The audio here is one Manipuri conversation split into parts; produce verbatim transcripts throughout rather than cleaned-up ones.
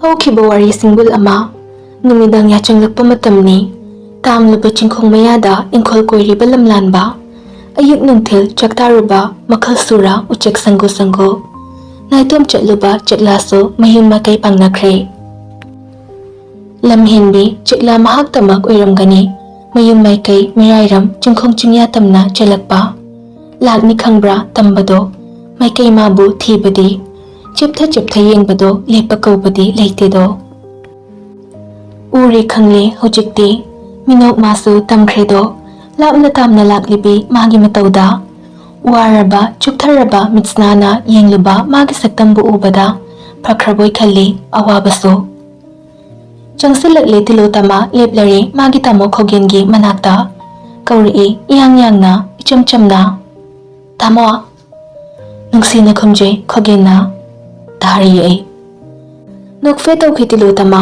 ꯍꯧꯈꯤꯕ ꯋꯥꯔꯤ ꯁꯤꯡꯕꯨꯜ ꯑꯃ꯫ ꯅꯨꯃꯤꯗꯥꯡ ꯌꯥꯆꯪꯂꯛꯄ ꯃꯇꯝꯅꯤ꯫ ꯇꯥꯝꯂꯕ ꯆꯤꯡꯈꯣꯡ ꯃꯌꯥꯗ ꯏꯪꯈꯣꯜ ꯀꯣꯏꯔꯤꯕ ꯂꯝꯂꯥꯟꯕ꯫ ꯑꯌꯨꯛ ꯅꯨꯡꯊꯤꯜ ꯆꯥꯛꯇꯥꯔꯨꯕ ꯃꯈꯜ ꯁꯨꯔ ꯎꯆꯦꯛ ꯁꯪꯒꯨ ꯁꯪꯒꯨ꯫ ꯅꯥꯏꯇꯣꯝ ꯆꯠꯂꯨꯕ ꯆꯦꯛꯂꯥꯁꯨ ꯃꯌꯨꯝ ꯃꯥꯏꯀꯩ ꯄꯥꯡꯅꯈ꯭ꯔꯦ꯫ ꯂꯝꯍꯦꯟꯕꯤ ꯆꯦꯛꯂꯥ ꯃꯍꯥꯛꯇꯃꯛ ꯑꯣꯏꯔꯝꯒꯅꯤ꯫ ꯃꯌꯨꯝ ꯃꯥꯏꯀꯩ ꯃꯤꯔꯥꯏꯔꯝ ꯆꯤꯡꯈꯣꯡ ꯆꯤꯡꯌꯥ ꯇꯝꯅ ꯆꯦꯜꯂꯛꯄ꯫ ꯂꯥꯛꯅꯤ ꯈꯪꯕ꯭ꯔꯥ ꯇꯝꯕꯗꯣ꯫ ꯃꯥꯏꯀꯩ ꯃꯥꯕꯨ ꯊꯤꯕꯗꯤ꯫ ꯆꯦꯞꯊ ꯆꯦꯞꯊ ꯌꯦꯡꯕꯗꯣ ꯂꯦꯞꯄ ꯀꯧꯕꯗꯤ ꯂꯩꯇꯦꯗꯣ꯫ ꯎꯔꯦ ꯈꯪꯂꯦ ꯍꯧꯖꯤꯛꯇꯤ꯫ ꯃꯤꯅꯣꯛ ꯃꯥꯁꯨ ꯇꯝꯈ꯭ꯔꯦꯗꯣ꯫ ꯂꯥꯞꯅ ꯇꯥꯝꯅ ꯂꯥꯛꯂꯤꯕꯤ ꯃꯥꯒꯤ ꯃꯇꯧꯗ꯫ ꯋꯥꯔꯕ ꯆꯨꯞꯊꯔꯕ ꯃꯤꯠꯁꯅꯥꯅ ꯌꯦꯡꯂꯨꯕ ꯃꯥꯒꯤ ꯁꯛꯇꯝꯕꯨ ꯎꯕꯗ ꯐꯈ꯭ꯔꯕꯣꯏ ꯈꯜꯂꯤ ꯑꯋꯥꯕꯁꯨ꯫ ꯆꯪꯁꯤꯜꯂꯛꯂꯦ ꯇꯤꯂꯣꯇꯃꯥ ꯂꯦꯞꯂꯔꯦ ꯃꯥꯒꯤ ꯇꯥꯃꯣ ꯈꯣꯒꯦꯟꯒꯤ ꯃꯅꯥꯛꯇ꯫ ꯀꯧꯔꯛꯏ ꯏꯌꯥꯡ ꯌꯥꯡꯅ ꯏꯆꯝ ꯆꯝꯅ꯫ "ꯇꯥꯃꯣ!" ꯅꯨꯡꯁꯤꯅ ꯈꯨꯝꯖꯩ ꯈꯣꯒꯦꯟꯅ꯫ "ꯇꯥꯔꯤꯌꯦ ꯑꯩ꯫" ꯅꯣꯛꯐꯦ ꯇꯧꯈꯤ ꯇꯤꯂꯣꯇꯃꯥ꯫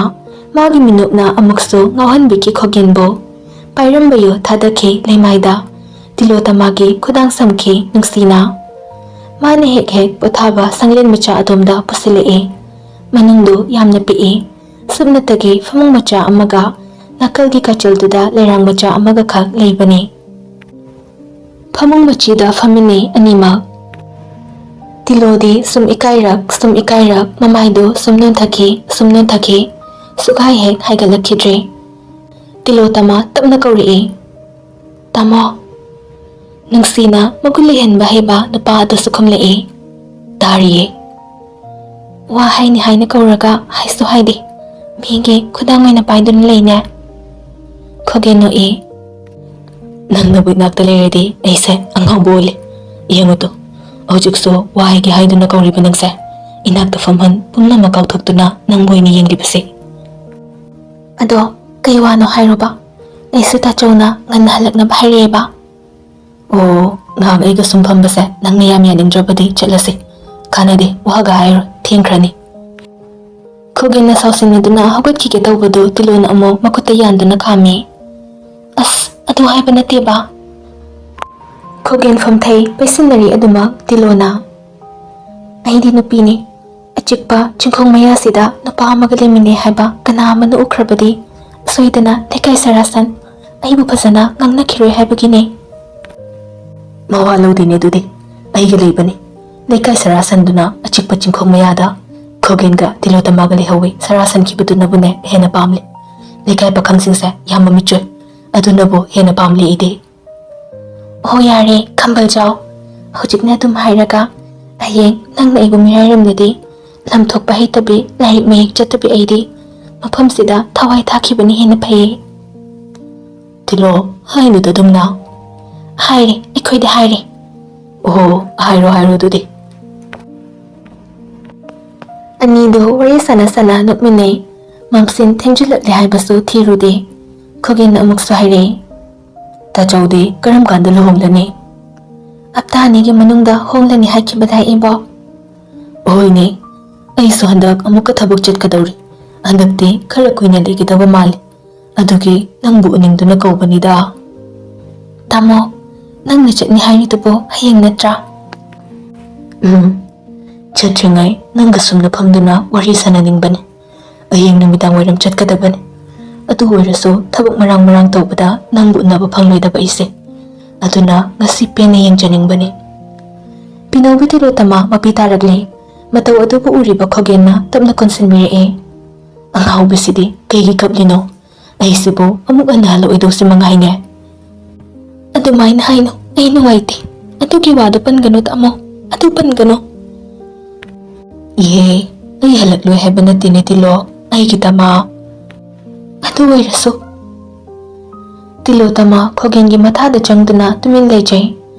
ꯃꯥꯒꯤ ꯃꯤꯅꯣꯛꯅ ꯑꯃꯨꯛꯁꯨ ꯉꯥꯎꯍꯟꯕꯤꯈꯤ ꯈꯣꯒꯦꯟꯕꯨ꯫ ꯄꯥꯏꯔꯝꯕ ꯌꯨ ꯊꯥꯗꯈꯤ ꯂꯩꯃꯥꯏꯗ꯫ ꯇꯤꯂꯣꯇꯃꯥꯒꯤ ꯈꯨꯗꯥꯡ ꯁꯝꯈꯤ ꯅꯨꯡꯁꯤꯅ꯫ ꯃꯥꯅ ꯍꯦꯛ ꯍꯦꯛ ꯄꯣꯊꯥꯕ ꯁꯪꯂꯦꯟ ꯃꯆꯥ ꯑꯗꯣꯝꯗ ꯄꯨꯁꯤꯜꯂꯛꯏ꯫ ꯃꯅꯨꯡꯗꯨ ꯌꯥꯝꯅ ꯄꯤꯛꯏ꯫ ꯁꯨꯞꯅꯇꯒꯤ ꯐꯃꯨꯡ ꯃꯆꯥ ꯑꯃꯒ ꯅꯥꯀꯜꯒꯤ ꯀꯥꯆꯤꯜꯗꯨꯗ ꯂꯩꯔꯥꯡ ꯃꯆꯥ ꯑꯃꯒ ꯈꯛ ꯂꯩꯕꯅꯤ꯫ ꯐꯃꯨꯡ ꯃꯆꯤꯗ ꯐꯝꯃꯤꯟꯅꯩ ꯑꯅꯤꯃꯛ꯫ ꯇꯤꯂꯣꯗꯤ ꯁꯨꯝ ꯏꯀꯥꯏꯔꯛ, ꯁꯨꯝ ꯏꯀꯥꯏꯔꯛ, ꯃꯃꯥꯏꯗꯨ ꯁꯨꯝ ꯅꯣꯟꯊꯈꯤ, ꯁꯨꯝ ꯅꯣꯟꯊꯈꯤ꯫ ꯁꯨꯛꯍꯥꯏ ꯍꯦꯛ ꯍꯥꯏꯒꯠꯂꯛꯈꯤꯗ꯭ꯔꯦ꯫ ꯇꯤꯂꯣꯇꯃꯥ ꯇꯞꯅ ꯀꯧꯔꯛꯏ, "ꯇꯥꯃꯣ!" ꯅꯨꯡꯁꯤꯅ ꯃꯒꯨꯟ ꯂꯩꯍꯟꯕ ꯍꯩꯕ ꯅꯨꯄꯥ ꯑꯗꯨꯁꯨ ꯈꯨꯝꯂꯛꯏ, "ꯇꯥꯔꯤꯌꯦ꯫" "ꯋꯥ ꯍꯥꯏꯅꯤ ꯍꯥꯏꯅ ꯀꯧꯔꯒ ꯍꯥꯏꯁꯨ ꯍꯥꯏꯗꯦ꯫ ꯃꯤꯒꯤ ꯈꯨꯗꯥꯡ ꯑꯣꯏꯅ ꯄꯥꯏꯗꯨꯅ ꯂꯩꯅꯦ꯫" ꯈꯣꯒꯦꯟ ꯅꯣꯛꯏ꯫ "ꯅꯪꯅꯕꯨ ꯏꯅꯥꯛꯇ ꯂꯩꯔꯗꯤ ꯑꯩꯁꯦ ꯑꯉꯥꯎꯕ ꯑꯣꯜꯂꯦ꯫ ꯌꯦꯡꯉꯨ ꯇꯨ, ꯍꯧꯖꯤꯛꯁꯨ ꯋꯥ ꯍꯥꯏꯒꯦ ꯍꯥꯏꯗꯨꯅ ꯀꯧꯔꯤꯕ ꯅꯪꯁꯦ꯫ ꯏꯅꯥꯛꯇ ꯐꯝꯍꯟ ꯄꯨꯝꯅꯃꯛ ꯀꯥꯎꯊꯣꯛꯇꯨꯅ ꯅꯪꯕꯨ ꯑꯣꯏꯅ ꯌꯦꯡꯂꯤꯕꯁꯦ꯫" "ꯑꯗꯣ ꯀꯩ ꯋꯥꯅꯣ ꯍꯥꯏꯔꯣꯕ? ꯑꯩꯁꯨ ꯇꯥꯆꯧꯅ ꯉꯟꯅ ꯍꯜꯂꯛꯅꯕ ꯍꯥꯏꯔꯛꯑꯦꯕ꯫" "ꯑꯣ, ꯉꯥꯏꯍꯥꯛ ꯑꯩꯒ ꯁꯨꯝ ꯐꯝꯕꯁꯦ ꯅꯪꯅ ꯌꯥꯝ ꯌꯥꯅꯤꯡꯗ꯭ꯔꯕꯗꯤ ꯆꯠꯂꯁꯤ꯫ ꯀꯥꯟꯅꯗꯦ, ꯋꯥꯒ ꯍꯥꯏꯔꯣꯏ, ꯊꯦꯡꯈ꯭ꯔꯅꯤ꯫" ꯈꯣꯒꯦꯟꯅ ꯁꯥꯎꯁꯤꯟꯅꯗꯨꯅ ꯍꯧꯒꯠꯈꯤꯒꯦ ꯇꯧꯕꯗꯨ ꯇꯤꯂꯣꯅ ꯑꯃꯨꯛ ꯃꯈꯨꯠꯇ ꯌꯥꯟꯗꯨꯅ ꯈꯥꯝꯃꯤ꯫ "ꯑꯁ, ꯑꯗꯨ ꯍꯥꯏꯕ ꯅꯠꯇꯦꯕ꯫" ꯈꯣꯒꯦꯟ ꯐꯝꯊꯩ ꯄꯩꯁꯤꯟꯅꯔꯤ ꯑꯗꯨꯃꯛ ꯇꯤꯂꯣꯅ꯫ "ꯑꯩꯗꯤ ꯅꯨꯄꯤꯅꯤ, ꯑꯆꯤꯛꯄ ꯆꯤꯡꯈꯣꯡ ꯃꯌꯥꯁꯤꯗ ꯅꯨꯄꯥ ꯑꯃꯒ ꯂꯩꯃꯤꯟꯅꯩ ꯍꯥꯏꯕ ꯀꯅꯥ ꯑꯃꯅ ꯎꯈ꯭ꯔꯕꯗꯤ ꯁꯣꯏꯗꯅ ꯂꯩꯀꯥꯏ ꯁꯔꯥꯁꯟ ꯑꯩꯕꯨ ꯐꯖꯅ ꯉꯥꯡꯅꯈꯤꯔꯣꯏ ꯍꯥꯏꯕꯒꯤꯅꯦ꯫ ꯃꯋꯥ ꯂꯧꯗꯦꯅꯦ ꯑꯗꯨꯗꯤ, ꯑꯩꯒ ꯂꯩꯕꯅꯤ꯫ ꯂꯩꯀꯥꯏ ꯁꯔꯥꯁꯟꯗꯨꯅ ꯑꯆꯤꯛꯄ ꯆꯤꯡꯈꯣꯡ ꯃꯌꯥꯗ ꯈꯣꯒꯦꯟꯒ ꯇꯤꯂꯣꯇꯃꯥꯒ ꯂꯩꯍꯧꯋꯤ꯫ ꯁꯔꯥꯁꯟꯈꯤꯕꯗꯨꯅꯕꯨꯅꯦ ꯍꯦꯟꯅ ꯄꯥꯝꯂꯤ꯫ ꯂꯩꯀꯥꯏ ꯄꯥꯈꯪꯁꯤꯡꯁꯦ ꯌꯥꯝ ꯃꯃꯤꯠ ꯆꯨꯏ꯫ ꯑꯗꯨꯅꯕꯨ ꯍꯦꯟꯅ ꯄꯥꯝꯂꯤ ꯑꯩꯗꯤ꯫ ꯑꯣ ꯌꯥꯔꯦ, ꯈꯝꯕꯜ ꯆꯥꯎ꯫ ꯍꯧꯖꯤꯛꯅ ꯑꯗꯨꯝ ꯍꯥꯏꯔꯒ ꯍꯌꯦꯡ ꯅꯪꯅ ꯑꯩꯕꯨ ꯃꯤꯔꯥꯏꯔꯝꯂꯗꯤ ꯂꯝ ꯊꯣꯛꯄ ꯍꯩꯇꯕꯤ, ꯂꯥꯏꯔꯤꯛ ꯃꯌꯦꯛ ꯆꯠꯇꯕꯤ ꯑꯩꯗꯤ ꯃꯐꯝꯁꯤꯗ ꯊꯋꯥꯏ ꯊꯥꯈꯤꯕꯅ ꯍꯦꯟꯅ ꯐꯩꯌꯦ꯫ ꯇꯤꯂꯣ, ꯍꯥꯏꯅꯨꯗ ꯑꯗꯨꯝꯅ꯫ ꯍꯥꯏꯔꯦ, ꯑꯩꯈꯣꯏꯗꯤ ꯍꯥꯏꯔꯦ꯫ ꯑꯣꯍꯣ, ꯍꯥꯏꯔꯣ, ꯍꯥꯏꯔꯣ ꯑꯗꯨꯗꯤ꯫ ꯑꯅꯤꯗꯨ ꯋꯥꯔꯤ ꯁꯥꯟꯅ ꯁꯥꯟꯅ ꯅꯣꯛꯃꯤꯟꯅꯩ꯫ ꯃꯝꯁꯤꯟ ꯊꯦꯡꯖꯤꯜꯂꯛꯂꯦ ꯍꯥꯏꯕꯁꯨ ꯊꯤꯔꯨꯗꯦ꯫ ꯈꯣꯒꯦꯟꯅ ꯑꯃꯨꯛꯁꯨ ꯍꯥꯏꯔꯛꯏ, "ꯇꯥꯆꯧꯗꯤ ꯀꯔꯝ ꯀꯥꯟꯗ ꯂꯨꯍꯣꯡꯂꯅꯤ?" "ꯍꯞꯇꯥ ꯑꯅꯤꯒꯤ ꯃꯅꯨꯡꯗ ꯍꯣꯡꯂꯅꯤ ꯍꯥꯏꯈꯤꯕꯗꯥꯏ ꯏꯕꯣꯛ?" "ꯍꯣꯏꯅꯦ, ꯑꯩꯁꯨ ꯍꯟꯗꯛ ꯑꯃꯨꯛꯀ ꯊꯕꯛ ꯆꯠꯀꯗꯧꯔꯤ꯫ ꯍꯟꯗꯛꯇꯤ ꯈꯔ ꯀꯨꯏꯅ ꯂꯩꯒꯗꯕ ꯃꯥꯜꯂꯤ꯫ ꯑꯗꯨꯒꯤ ꯅꯪꯕꯨ ꯎꯅꯤꯡꯗꯨꯅ ꯀꯧꯕꯅꯤꯗ꯫" "ꯇꯥꯃꯣ, ꯅꯪꯅ ꯆꯠꯅꯤ ꯍꯥꯏꯔꯤꯗꯨꯕꯨ ꯍꯌꯦꯡ ꯅꯠꯇ꯭ꯔꯥ?" "ꯎꯝ, ꯆꯠꯇ꯭ꯔꯤꯉꯩ ꯅꯪꯒ ꯁꯨꯝꯅ ꯐꯝꯗꯨꯅ ꯋꯥꯔꯤ ꯁꯥꯟꯅꯅꯤꯡꯕꯅꯤ꯫ ꯍꯌꯦꯡ ꯅꯨꯃꯤꯗꯥꯡ ꯋꯥꯏꯔꯝ ꯆꯠꯀꯗꯕꯅꯤ꯫ ꯑꯗꯨ ꯑꯣꯏꯔꯁꯨ ꯊꯕꯛ ꯃꯔꯥꯡ ꯃꯔꯥꯡ ꯇꯧꯕꯗ ꯅꯪꯕꯨ ꯎꯅꯕ ꯐꯪꯂꯣꯏꯗꯕ ꯑꯩꯁꯦ꯫ ꯑꯗꯨꯅ ꯉꯁꯤ ꯄꯦꯟꯅ ꯌꯦꯡꯖꯅꯤꯡꯕꯅꯤ꯫" ꯄꯤꯅꯧꯒꯤ ꯇꯤꯂꯣꯇꯃꯥ ꯃꯄꯤ ꯇꯥꯔꯛꯂꯦ꯫ ꯃꯇꯧ ꯑꯗꯨꯕꯨ ꯎꯔꯤꯕ ꯈꯣꯒꯦꯟꯅ ꯇꯞꯅ ꯀꯣꯟꯁꯤꯟꯕꯤꯔꯛꯑꯦ꯫ "ꯑꯉꯥꯎꯕꯤꯁꯤꯗꯤ ꯀꯩꯒꯤ ꯀꯞꯂꯤꯅꯣ? ꯑꯩꯁꯤꯕꯨ ꯑꯃꯨꯛ ꯍꯟꯅ ꯍꯜꯂꯛꯑꯣꯏꯗꯧꯁꯤ ꯃꯉꯥꯏꯅꯦ꯫" "ꯑꯗꯨꯃꯥꯏꯅ ꯍꯥꯏꯅꯨ, ꯑꯩ ꯅꯨꯡꯉꯥꯏꯇꯦ꯫ ꯑꯗꯨꯒꯤ ꯋꯥꯗꯨ ꯄꯟꯒꯅꯨ ꯇꯥꯃꯣ, ꯑꯗꯨ ꯄꯟꯒꯅꯨ꯫" "ꯏꯍꯦ, ꯑꯩ ꯍꯜꯂꯛꯂꯣꯏ ꯍꯥꯏꯕ ꯅꯠꯇꯦꯅꯦ ꯇꯤꯂꯣ, ꯑꯩꯒꯤꯗꯃꯛ꯫" "ꯑꯗꯨ ꯑꯣꯏꯔꯁꯨ꯫" ꯇꯤꯂꯣꯇꯃꯥ ꯈꯣꯒꯦꯟꯒꯤ ꯃꯊꯥꯗ ꯆꯪꯗꯨꯅ ꯇꯨꯃꯤꯟ ꯂꯩꯖꯩ꯫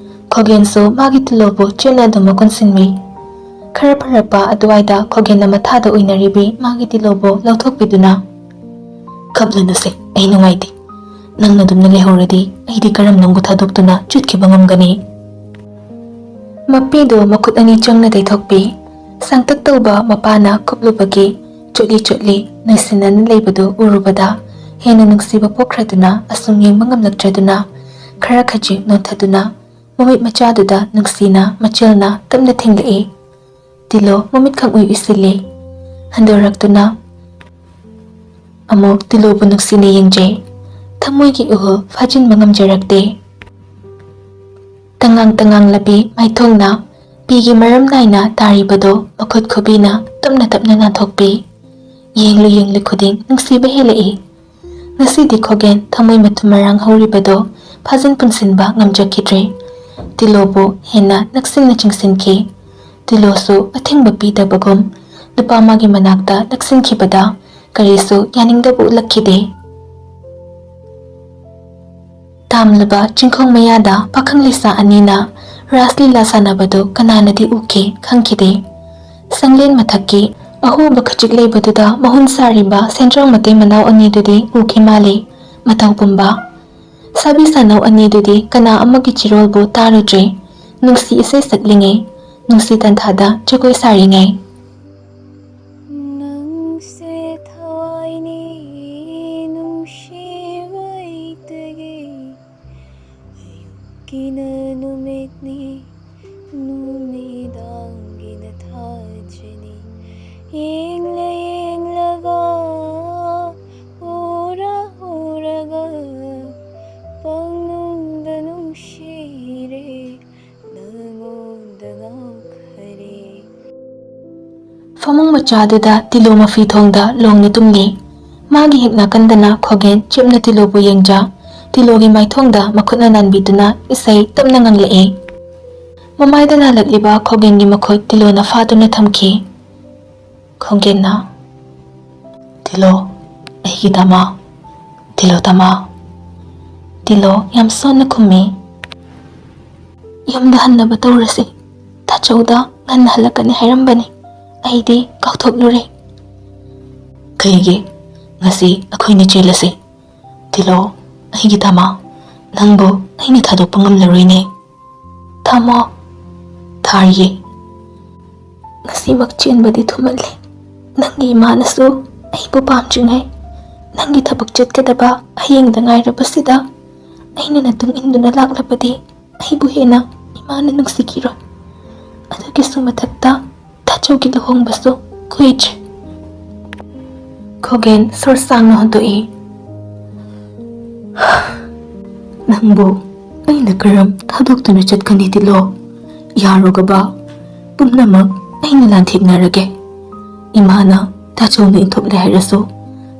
ꯈꯣꯒꯦꯟꯁꯨ ꯃꯥꯒꯤ ꯇꯤꯂꯣꯕꯨ ꯆꯦꯠꯅ ꯑꯗꯨꯃꯛ ꯀꯣꯟꯁꯤꯟꯃꯤ꯫ ꯈꯔ ꯐꯔꯛꯄ ꯑꯗꯨꯋꯥꯏꯗ ꯈꯣꯒꯦꯟꯅ ꯃꯊꯥꯗ ꯑꯣꯏꯅꯔꯤꯕꯤ ꯃꯥꯒꯤ ꯇꯤꯂꯣꯕꯨ ꯂꯧꯊꯣꯛꯄꯤꯗꯨꯅ, "ꯈꯞꯂꯅꯨꯁꯦ, ꯑꯩ ꯅꯨꯡꯉꯥꯏꯇꯦ꯫ ꯅꯪꯅ ꯑꯗꯨꯝꯅ ꯂꯩꯍꯧꯔꯗꯤ ꯑꯩꯗꯤ ꯀꯔꯝ ꯅꯪꯕꯨ ꯊꯥꯗꯣꯛꯇꯨꯅ ꯆꯠꯈꯤꯕ ꯉꯝꯒꯅꯤ?" ꯃꯄꯤꯗꯨ ꯃꯈꯨꯠ ꯑꯅꯤ ꯆꯪꯅ ꯇꯩꯊꯣꯛꯄꯤ꯫ ꯁꯥꯡꯇꯛ ꯇꯧꯕ ꯃꯄꯥꯅ ꯀꯨꯞꯂꯨꯕꯒꯤ ꯆꯣꯠꯂꯤ ꯆꯣꯠꯂꯤ ꯅꯣꯏꯁꯤꯟꯅꯅ ꯂꯩꯕꯗꯨ ꯎꯔꯨꯕꯗ ꯍꯦꯟꯅ ꯅꯨꯡꯁꯤꯕ ꯄꯣꯛꯈ꯭ꯔꯗꯨꯅ ꯑꯁꯨꯝ ꯌꯦꯡꯕ ꯉꯝꯂꯛꯇ꯭ꯔꯗꯨꯅ ꯈꯔ ꯈꯖꯤꯛ ꯅꯣꯟꯊꯗꯨꯅ ꯃꯃꯤꯠ ꯃꯆꯥꯗꯨꯗ ꯅꯨꯡꯁꯤꯅ ꯃꯆꯦꯜꯅ ꯇꯞꯅ ꯊꯦꯡꯂꯛꯏ꯫ ꯇꯤꯂꯣ ꯃꯃꯤꯠ ꯈꯪ ꯎꯏ ꯎꯏꯁꯤꯜꯂꯦ꯫ ꯍꯟꯗꯣꯔꯛꯇꯨꯅ ꯑꯃꯨꯛ ꯇꯤꯂꯣꯕꯨ ꯅꯨꯡꯁꯤꯅ ꯌꯦꯡꯖꯩ꯫ ꯊꯃꯣꯏꯒꯤ ꯏꯍꯨꯜ ꯐꯥꯖꯤꯟꯕ ꯉꯝꯖꯔꯛꯇꯦ꯫ ꯇꯉꯥꯡ ꯇꯉꯥꯡ ꯂꯕꯤ ꯃꯥꯏꯊꯣꯡꯅ ꯄꯤꯒꯤ ꯃꯔꯝ ꯅꯥꯏꯅ ꯇꯥꯔꯤꯕꯗꯣ ꯃꯈꯨꯠ ꯈꯨꯕꯤꯅ ꯇꯞꯅ ꯇꯞꯅ ꯅꯥꯟꯊꯣꯛꯄꯤ꯫ ꯌꯦꯡꯂꯨ ꯌꯦꯡꯂꯨ ꯈꯨꯗꯤꯡ ꯅꯨꯡꯁꯤꯕ ꯍꯦꯜꯂꯛꯏ꯫ ꯉꯁꯤꯗꯤ ꯈꯣꯒꯦꯟ ꯊꯃꯣꯏ ꯃꯊꯨꯝ ꯃꯔꯥꯡ ꯍꯧꯔꯤꯕꯗꯣ ꯐꯥꯖꯤꯟ ꯄꯨꯟꯁꯤꯟꯕ ꯉꯝꯖꯈꯤꯗ꯭ꯔꯦ꯫ ꯇꯤꯂꯣꯕꯨ ꯍꯦꯟꯅ ꯅꯛꯁꯤꯟꯅ ꯆꯤꯡꯁꯤꯟꯈꯤ꯫ ꯇꯤꯂꯣꯁꯨ ꯑꯊꯤꯡꯕ ꯄꯤꯗꯕꯒꯨꯝ ꯅꯨꯄꯥ ꯑꯃꯒꯤ ꯃꯅꯥꯛꯇ ꯅꯛꯁꯤꯟꯈꯤꯕꯗ ꯀꯔꯤꯁꯨ ꯌꯥꯅꯤꯡꯗꯕ ꯎꯠꯂꯛꯈꯤꯗꯦ꯫ ꯇꯥꯝꯂꯕ ꯆꯤꯡꯈꯣꯡ ꯃꯌꯥꯗ ꯄꯥꯈꯪ ꯂꯩꯁꯥ ꯑꯅꯤꯅ ꯔꯥꯁ ꯂꯤꯂꯥ ꯁꯥꯟꯅꯕꯗꯨ ꯀꯅꯥꯅꯗꯤ ꯎꯈꯤ ꯈꯪꯈꯤꯗꯦ꯫ ꯁꯪꯂꯦꯟ ꯃꯊꯛꯀꯤ ꯑꯍꯣꯕ ꯈꯖꯤꯛ ꯂꯩꯕꯗꯨꯗ ꯃꯍꯨꯟ ꯁꯥꯔꯤꯕ ꯁꯦꯟꯗ꯭ꯔꯥꯡ ꯃꯇꯩ ꯃꯅꯥꯎ ꯑꯅꯤꯗꯨꯗꯤ ꯎꯈꯤ ꯃꯥꯜꯂꯤ꯫ ꯃꯇꯧ ꯄꯨꯝꯕ ꯁꯥꯕꯤ ꯁꯥꯅꯧ ꯑꯅꯤꯗꯨꯗꯤ ꯀꯅꯥ ꯑꯃꯒꯤ ꯆꯤꯔꯣꯜꯕꯨ ꯇꯥꯔꯨꯗ꯭ꯔꯦ꯫ ꯅꯨꯡꯁꯤ ꯏꯁꯩ ꯁꯛꯂꯤꯉꯩ, ꯅꯨꯡꯁꯤ ꯇꯟꯊꯥꯗ ꯖꯒꯣꯏ ꯁꯥꯔꯤꯉꯩ꯫ ꯅꯪꯁꯦ ꯊꯋꯥꯏꯅꯤ ꯅꯨꯡꯁꯤꯕꯩꯇꯒꯤ, ꯑꯌꯨꯛꯀꯤꯅ ꯅꯨꯃꯤꯠꯅꯤ, ꯅꯨꯃꯤꯗꯥꯡꯒꯤꯅ ꯊꯥꯖꯅꯤ꯫ ꯌꯦꯡꯂ ꯌꯦꯡꯂꯒ, ꯎꯔ ꯎꯔꯒ, ꯄꯪꯅꯨꯡꯗ ꯅꯨꯡꯁꯤꯔꯦ, ꯅꯉꯣꯟꯗ ꯉꯥꯎꯈ꯭ꯔꯦ꯫ ꯐꯃꯨꯡ ꯃꯆꯥꯗꯨꯗ ꯇꯤꯂꯣ ꯃꯐꯤ ꯊꯣꯡꯗ ꯂꯣꯡꯅ ꯇꯨꯝꯂꯤ꯫ ꯃꯥꯒꯤ ꯍꯦꯛ ꯅꯥꯀꯟꯗꯅ ꯈꯣꯒꯦꯟ ꯆꯦꯞꯅ ꯇꯤꯂꯣꯕꯨ ꯌꯦꯡꯖ, ꯇꯤꯂꯣꯒꯤ ꯃꯥꯏꯊꯣꯡꯗ ꯃꯈꯨꯠꯅ ꯅꯥꯟꯕꯤꯗꯨꯅ ꯏꯁꯩ ꯇꯞꯅ ꯉꯪꯂꯛꯏ꯫ ꯃꯃꯥꯏꯗ ꯅꯥꯜꯂꯛꯂꯤꯕ ꯈꯣꯒꯦꯟꯒꯤ ꯃꯈꯨꯠ ꯇꯤꯂꯣꯅ ꯐꯥꯗꯨꯅ ꯊꯝꯈꯤ꯫ ꯈꯣꯒꯦꯟꯅ, "ꯇꯤꯂꯣ, ꯑꯩꯒꯤ ꯗꯃꯥ, ꯇꯤꯂꯣ ꯗꯃꯥ꯫" ꯇꯤꯂꯣ ꯌꯥꯝ ꯁꯣꯟꯅ ꯈꯨꯝꯃꯤ꯫ "ꯌꯨꯝꯗ ꯍꯟꯅꯕ ꯇꯧꯔꯁꯤ꯫ ꯇꯥꯆꯧꯗ ꯉꯟꯅ ꯍꯜꯂꯛꯀꯅꯤ ꯍꯥꯏꯔꯝꯕꯅꯤ꯫ ꯑꯩꯗꯤ ꯀꯥꯎꯊꯣꯛꯂꯨꯔꯦ꯫" "ꯀꯩꯒꯤ? ꯉꯁꯤ ꯑꯩꯈꯣꯏꯅꯤ ꯆꯦꯜꯂꯁꯤ꯫ ꯇꯤꯂꯣ, ꯑꯩꯒꯤ ꯗꯃꯥ, ꯅꯪꯕꯨ ꯑꯩꯅ ꯊꯥꯗꯣꯛꯄ ꯉꯝꯂꯔꯣꯏꯅꯦ꯫" "ꯊꯝꯃꯣ꯫" "ꯊꯥꯔꯤꯌꯦ꯫" "ꯉꯁꯤꯃꯛ ꯆꯦꯟꯕꯗꯤ ꯊꯨꯃꯜꯂꯦ꯫ ꯅꯪꯒꯤ ꯏꯃꯥꯅꯁꯨ ꯑꯩꯕꯨ ꯄꯥꯝꯗ꯭ꯔꯤꯉꯩ, ꯅꯪꯒꯤ ꯊꯕꯛ ꯆꯠꯀꯗꯕ ꯍꯌꯦꯡꯗ ꯉꯥꯏꯔꯕꯁꯤꯗ ꯑꯩꯅ ꯅꯇꯨꯡ ꯏꯟꯗꯨꯅ ꯂꯥꯛꯂꯕꯗꯤ ꯑꯩꯕꯨ ꯍꯦꯟꯅ ꯏꯃꯥꯅ ꯅꯨꯡꯁꯤꯈꯤꯔꯣꯏ꯫ ꯑꯗꯨꯒꯤꯁꯨ ꯃꯊꯛꯇ ꯆꯧꯒꯤ ꯂꯨꯍꯣꯡꯕꯁꯨ ꯀꯨꯏꯗ꯭ꯔꯦ꯫ ꯈꯣꯒꯦꯟ ꯁꯣꯔ ꯁꯥꯡꯅ ꯍꯣꯟꯗꯣꯛꯏ꯫ "ꯅꯪꯕꯨ ꯑꯩꯅ ꯀꯔꯝ ꯊꯥꯗꯣꯛꯇꯨꯅ ꯆꯠꯀꯅꯤ, ꯇꯤꯂꯣ? ꯌꯥꯔꯣꯒꯕ, ꯄꯨꯝꯅꯃꯛ ꯑꯩꯅ ꯂꯥꯟꯊꯦꯡꯅꯔꯒꯦ꯫ ꯏꯃꯥꯅ ꯇꯥꯆꯧꯅ ꯏꯟꯊꯣꯛꯂꯦ ꯍꯥꯏꯔꯁꯨ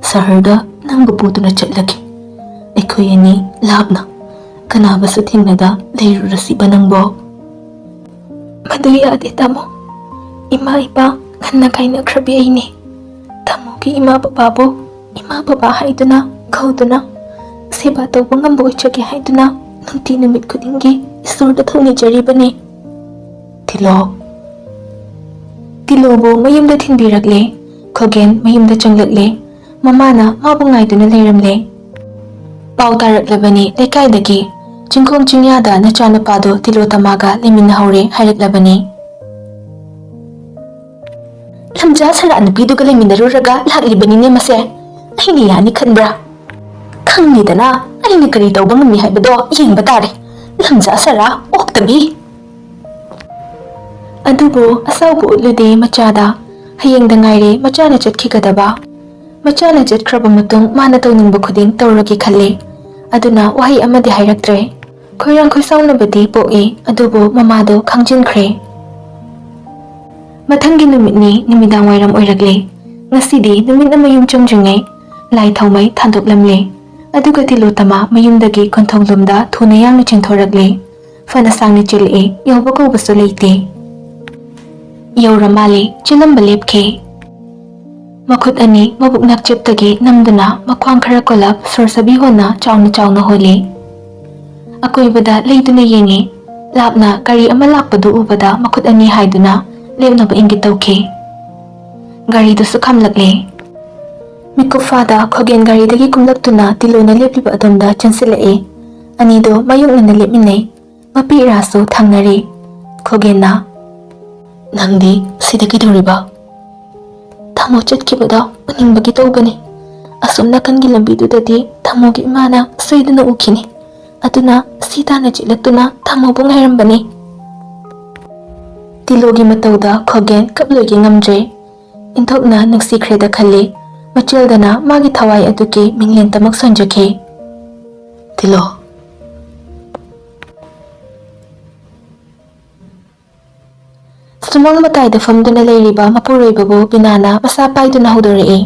ꯁꯍꯔꯗ ꯅꯪꯕꯨ ꯄꯨꯗꯨꯅ ꯆꯠꯂꯒꯦ꯫ ꯑꯩꯈꯣꯏ ꯑꯅꯤ ꯂꯥꯞꯅ ꯀꯅꯥꯕꯁꯨ ꯊꯦꯡꯅꯗ ꯂꯩꯔꯨꯔꯁꯤꯕ ꯅꯪꯕꯣ?" "ꯃꯗꯨ ꯌꯥꯗꯦ, ꯇꯥꯃꯣ꯫ ꯏꯃꯥ ꯏꯄꯥ ꯉꯟꯅ ꯀꯥꯏꯅꯈ꯭ꯔꯕꯤ ꯑꯩꯅꯦ꯫ ꯇꯥꯃꯣꯒꯤ ꯏꯃꯥ ꯕꯕꯥꯕꯨ ꯏꯃꯥ ꯕꯕꯥ ꯍꯥꯏꯗꯨꯅ ꯀꯧꯗꯨꯅ ꯁꯦꯕꯥ ꯇꯧꯕ ꯉꯝꯕ ꯑꯣꯏꯖꯒꯦ ꯍꯥꯏꯗꯨꯅ ꯅꯨꯡꯇꯤ ꯅꯨꯃꯤꯠ ꯈꯨꯗꯤꯡꯒꯤ ꯏꯁꯣꯔꯗ ꯊꯧꯅꯤꯖꯔꯤꯕꯅꯤ꯫" ꯇꯤꯂꯣ꯫ ꯇꯤꯂꯣꯕꯨ ꯃꯌꯨꯝꯗ ꯊꯤꯟꯕꯤꯔꯛꯂꯦ꯫ ꯈꯣꯒꯦꯟ ꯃꯌꯨꯝꯗ ꯆꯪꯂꯛꯂꯦ꯫ ꯃꯃꯥꯅ ꯃꯥꯕꯨ ꯉꯥꯏꯗꯨꯅ ꯂꯩꯔꯝꯂꯦ꯫ ꯄꯥꯎ ꯇꯥꯔꯛꯂꯕꯅꯤ ꯂꯩꯀꯥꯏꯗꯒꯤ꯫ ꯆꯤꯡꯈꯣꯡ ꯆꯤꯡꯌꯥꯗ ꯅꯆꯥꯅꯨꯄꯥꯗꯣ ꯇꯤꯂꯣ ꯇꯃꯥꯒ ꯂꯩꯃꯤꯟꯅꯍꯧꯔꯦ ꯍꯥꯏꯔꯛꯂꯕꯅꯤ꯫ "ꯂꯝꯖꯥ ꯁꯔꯥ ꯅꯨꯄꯤꯗꯨꯒ ꯂꯩꯃꯤꯟꯅꯔꯨꯔꯒ ꯂꯥꯛꯂꯤꯕꯅꯤꯅꯦ ꯃꯁꯦ꯫ ꯑꯩꯅ ꯌꯥꯅꯤ ꯈꯟꯕ꯭ꯔꯥ? ꯈꯪꯉꯤꯗꯅ ꯑꯩꯅ ꯀꯔꯤ ꯇꯧꯕ ꯉꯝꯃꯤ ꯍꯥꯏꯕꯗꯣ ꯌꯦꯡꯕ ꯇꯥꯔꯦ꯫ ꯂꯝꯖꯥ ꯁꯔꯥ ꯑꯣꯛꯇꯕꯤ!" ꯑꯗꯨꯕꯨ ꯑꯁꯥꯎꯕ ꯎꯠꯂꯨꯗꯦ ꯃꯆꯥꯗ꯫ ꯍꯌꯦꯡꯗ ꯉꯥꯏꯔꯦ ꯃꯆꯥꯅ ꯆꯠꯈꯤꯒꯗꯕ꯫ ꯃꯆꯥꯅ ꯆꯠꯈ꯭ꯔꯕ ꯃꯇꯨꯡ ꯃꯥꯅ ꯇꯧꯅꯤꯡꯕ ꯈꯨꯗꯤꯡ ꯇꯧꯔꯒꯦ ꯈꯜꯂꯦ꯫ ꯑꯗꯨꯅ ꯋꯥꯍꯩ ꯑꯃꯗꯤ ꯍꯥꯏꯔꯛꯇ꯭ꯔꯦ꯫ ꯈꯣꯏꯔꯥꯡ ꯈꯣꯏꯁꯥꯎꯅꯕꯗꯤ ꯄꯣꯛꯏ, ꯑꯗꯨꯕꯨ ꯃꯃꯥꯗꯣ ꯈꯪꯖꯤꯟꯈ꯭ꯔꯦ꯫ ꯃꯊꯪꯒꯤ ꯅꯨꯃꯤꯠꯅꯤ, ꯅꯨꯃꯤꯗꯥꯡ ꯋꯥꯏꯔꯝ ꯑꯣꯏꯔꯛꯂꯦ꯫ ꯉꯁꯤꯗꯤ ꯅꯨꯃꯤꯠꯅ ꯃꯌꯨꯝ ꯆꯪꯗ꯭ꯔꯤꯉꯩ ꯂꯥꯏ ꯊꯥꯎꯃꯩ ꯊꯥꯟꯗꯣꯛꯂꯝꯂꯦ꯫ ꯑꯗꯨꯒ ꯇꯤꯂꯣꯇꯃꯥ ꯃꯌꯨꯝꯗꯒꯤ ꯀꯣꯟꯊꯣꯡꯂꯣꯝꯗ ꯊꯨꯅ ꯌꯥꯡꯅ ꯆꯦꯟꯊꯣꯔꯛꯂꯦ꯫ ꯐꯅ ꯁꯥꯡꯅ ꯆꯦꯜꯂꯛꯑꯦ, ꯌꯧꯕ ꯀꯧꯕꯁꯨ ꯂꯩꯇꯦ꯫ ꯌꯧꯔ ꯃꯥꯜꯂꯦ, ꯆꯦꯜꯂꯝꯕ ꯂꯦꯞꯈꯦ꯫ ꯃꯈꯨꯠ ꯑꯅꯤ ꯃꯕꯨꯛ ꯅꯥꯛꯆꯦꯞꯇꯒꯤ ꯅꯝꯗꯨꯅ ꯃꯈ꯭ꯋꯥꯡ ꯈꯔ ꯀꯣꯜꯂꯞ ꯁꯣꯔ ꯁꯥꯕꯤ ꯍꯣꯟꯅ ꯆꯥꯎꯅ ꯆꯥꯎꯅ ꯍꯣꯜꯂꯤ꯫ ꯑꯀꯣꯏꯕꯗ ꯂꯩꯗꯨꯅ ꯌꯦꯡꯉꯤ꯫ ꯂꯥꯞꯅ ꯒꯥꯔꯤ ꯑꯃ ꯂꯥꯛꯄꯗꯨ ꯎꯕꯗ ꯃꯈꯨꯠ ꯑꯅꯤ ꯍꯥꯏꯗꯨꯅ ꯂꯦꯞꯅꯕ ꯏꯪꯒꯤꯠ ꯇꯧꯈꯤ꯫ ꯒꯥꯔꯤꯗꯨꯁꯨ ꯈꯥꯝꯂꯛꯂꯦ꯫ ꯃꯤꯀꯨꯞ ꯐꯥꯗ ꯈꯣꯒꯦꯟ ꯒꯥꯔꯤꯗꯒꯤ ꯀꯨꯝꯂꯛꯇꯨꯅ ꯇꯤꯂꯣꯅ ꯂꯦꯞꯂꯤꯕ ꯑꯗꯣꯝꯗ ꯆꯦꯟꯁꯤꯜꯂꯛꯏ꯫ ꯑꯅꯤꯗꯣ ꯃꯥꯌꯣꯛꯅꯅ ꯂꯦꯞꯃꯤꯟꯅꯩ꯫ ꯃꯄꯤ ꯏꯔꯥꯁꯨ ꯊꯪꯅꯔꯤ꯫ ꯈꯣꯒꯦꯟꯅ, "ꯅꯪꯗꯤ ꯁꯤꯗ ꯀꯩꯗꯧꯔꯤꯕ?" "ꯇꯥꯃꯣ ꯆꯠꯈꯤꯕꯗꯣ ꯎꯅꯤꯡꯕꯒꯤ ꯇꯧꯕꯅꯤ꯫ ꯑꯁꯣꯝ ꯅꯥꯀꯟꯒꯤ ꯂꯝꯕꯤꯗꯨꯗꯗꯤ ꯇꯥꯃꯣꯒꯤ ꯏꯃꯥꯅ ꯁꯣꯏꯗꯅ ꯎꯈꯤꯅꯤ꯫ ꯑꯗꯨꯅ ꯁꯤ ꯇꯥꯟꯅ ꯆꯦꯜꯂꯛꯇꯨꯅ ꯇꯥꯃꯣꯕꯨ ꯉꯥꯏꯔꯝꯕꯅꯤ꯫" ꯇꯤꯂꯣꯒꯤ ꯃꯇꯧꯗ ꯈꯣꯒꯦꯟ ꯀꯞꯂꯣꯏꯒꯦ ꯉꯝꯗ꯭ꯔꯦ꯫ ꯏꯟꯊꯣꯛꯅ ꯅꯨꯡꯁꯤꯈ꯭ꯔꯦꯗ ꯈꯜꯂꯤ꯫ ꯃꯆꯦꯜꯗꯅ ꯃꯥꯒꯤ ꯊꯋꯥꯏ ꯑꯗꯨꯒꯤ ꯃꯤꯡꯂꯦꯟꯇꯃꯛ ꯁꯣꯟꯖꯈꯤ꯫ ꯇꯤꯂꯣ꯫ ꯁꯨꯃꯥꯡ ꯃꯇꯥꯏꯗ ꯐꯝꯗꯨꯅ ꯂꯩꯔꯤꯕ ꯃꯄꯨꯔꯣꯏꯕꯕꯨ ꯕꯤꯅꯥꯅ ꯃꯁꯥ ꯄꯥꯏꯗꯨꯅ ꯍꯧꯗꯣꯔꯛꯏ꯫